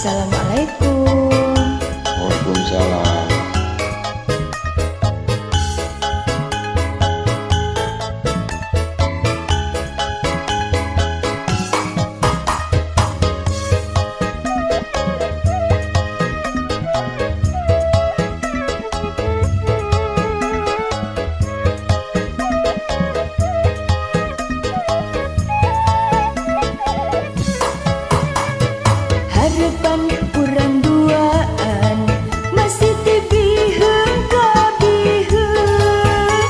Assalamualaikum. Waalaikumsalam. Harapan urang duaan masih tibiheung kabiheung,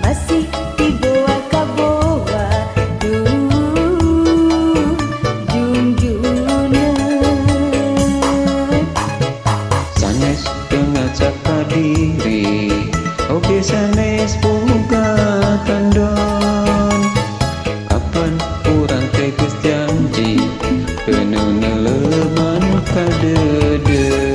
masih dibawa kabawa duh jungjungeun. Sanes teu ngacak ka diri, oge sanes boga tandon. Kapan urang teh geus janji teu neuleuman ka deudeuh.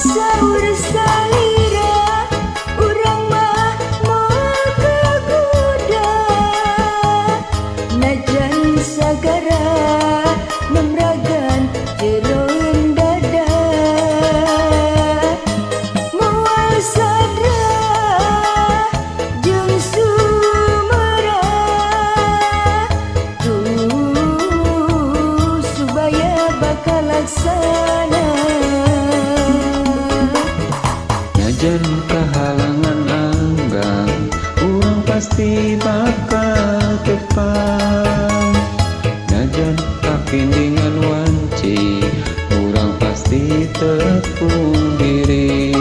Saur salira urang mah moal kagoda, najan sagara nemragan jeroen dada. Moal sadra jeung sumera, tuh subaya bakal laksana. Najan kahalangan anggang, urang pasti bakal tepang. Najan kapindingan wanci, urang pasti tepung diri.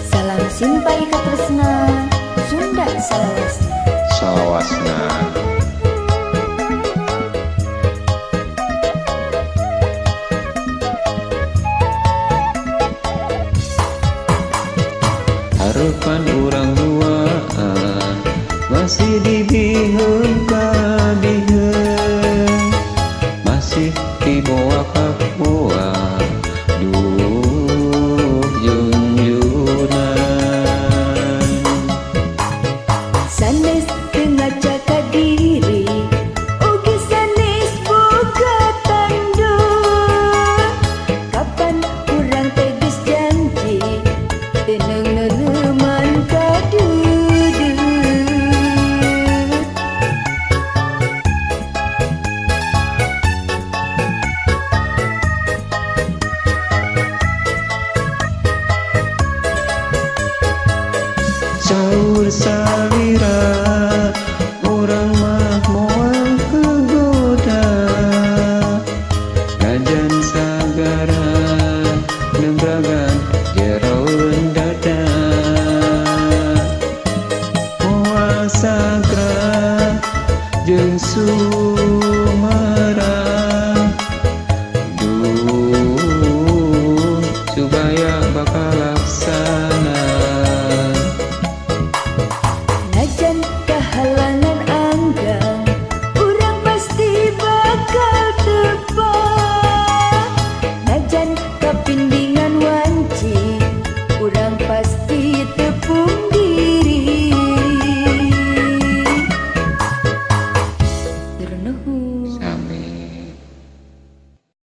Salam simpai katresna, Sunda salawasna. Salawasna. Harapan urang duaan masih dibiheung kabiheung, masih dibawa kabawa duh junjunan. Sanes teu ngacak ka diri, oge sanes boga tandon. Kapan urang teh geus janji teu neuleuman ka deudeuh. Saur salira urang mah moal kagoda, najan sagara nembragan jeroen dada. Moal sagra jeung